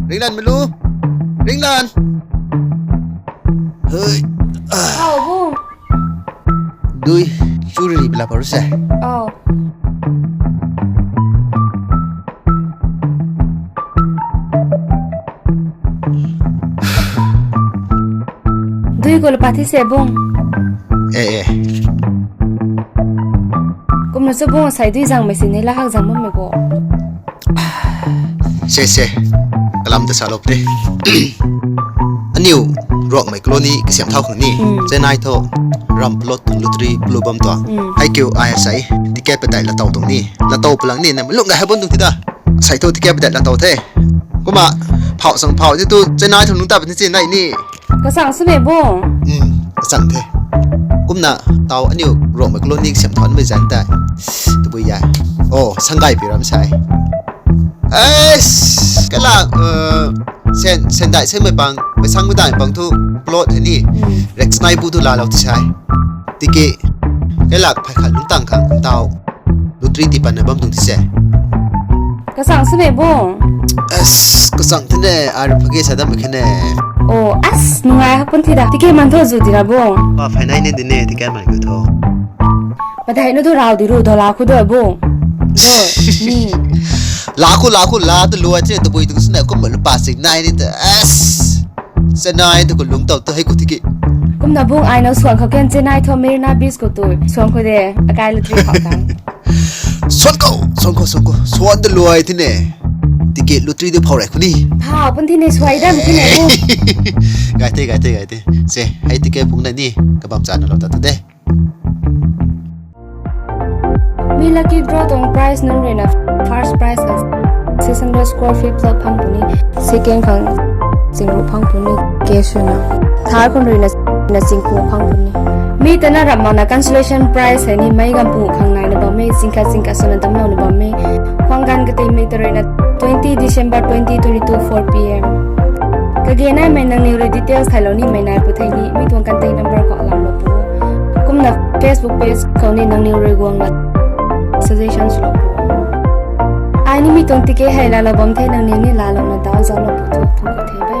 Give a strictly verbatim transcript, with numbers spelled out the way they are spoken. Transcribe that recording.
Ringlan mei lu. Ringlan. Hei. Au, bu. Dui, churi bila paru se. Au. Dui ko lapa thi se bung. Eh, eh. Kumna chu bung asei dui zangmei si ni la hak zang bammei ko. Se, se. Kalam ta sa lou te. Aniu Ruangmei colony kasiam thau khang ni. Hmm. Chennai thu ram plot tuang lottery plu bam tuang. Hmm. Hei kiu ai asei ticket padeih la tow tuang ni. La tow palang ni na lung ga hei bun tuang ti da. Asei thu ticket padeih la tow the. Kumna phau sang phau ti tu Chennai thu nung ta pa ni Chennai ni. Kasang sw ne bo? Hmm, kasang the. Kumna tau aniu Ruangmei colony kasiam thau mei zan ta. Tabui ya. Oh, Sangaipi ram sai. Ais, kala, uh, sen, sendai sen mei pang, mei sang mei dai pang thu plot hei ni. Hmm. Rek chnai bu thu la lou ti sai. Tiki, kala phai khat lung tang khang tau. Lottery ti pan na bam tuang ti se. Kasang sw ne bo? As, kasang the ne, ar phage sa dam khe ne. Oh, as, nungai ha pun thi da. Tiki man tho zu ti ra bo? Pa phai nai ne di ne, tiki man ku tho. Padeih nu tu rau di ru, do la khu do bo. Do, ni. La khu, la khu, la tu luai ti ne, tabui tu sw ne, kum lu pa sing nai ni ta. As. Chennai tu ku lung tau tu hei ku tiki. Kumna bung ai na suan khou ken Chennai thu Marina Beach ku tu. Suan khou de, akai lottery khou ta. Suan khou, suan khou, suan khou. Suan de luai ti ne. Tiki lottery de phau rei khu ni. Phau pun thi ne suai dam ti ne. Gai te, gai te, gai te. Se, hei tiki pung na ni. Kabam cha na lou ta tu de. Mi lucky draw tuang prize nunc rui na first prize khang six hundred square feet plot phang puni, second khang chingru phang puni, cash rui na third khang rui na, na chingku phang puni. Mi ta na rap mak na consolation prize hei ni meic gampu khang nai na bam e, chingkhat chingkhat sw na damclou na bam e. Khwang ganv katei mei ta rui na twenty December twenty twenty-two four P M. Kage naimei nangniw rui details thailou nimei nai pu thei ni, mi tuang contact number khou lam lou pu. Kumna Facebook page khou ni nangniw rui guang na suggestion swlou pu. Ai ni mi tuang tiki hei laalou bam the, nangniw ni laalou na dau zauclou pu thu thang ka the be.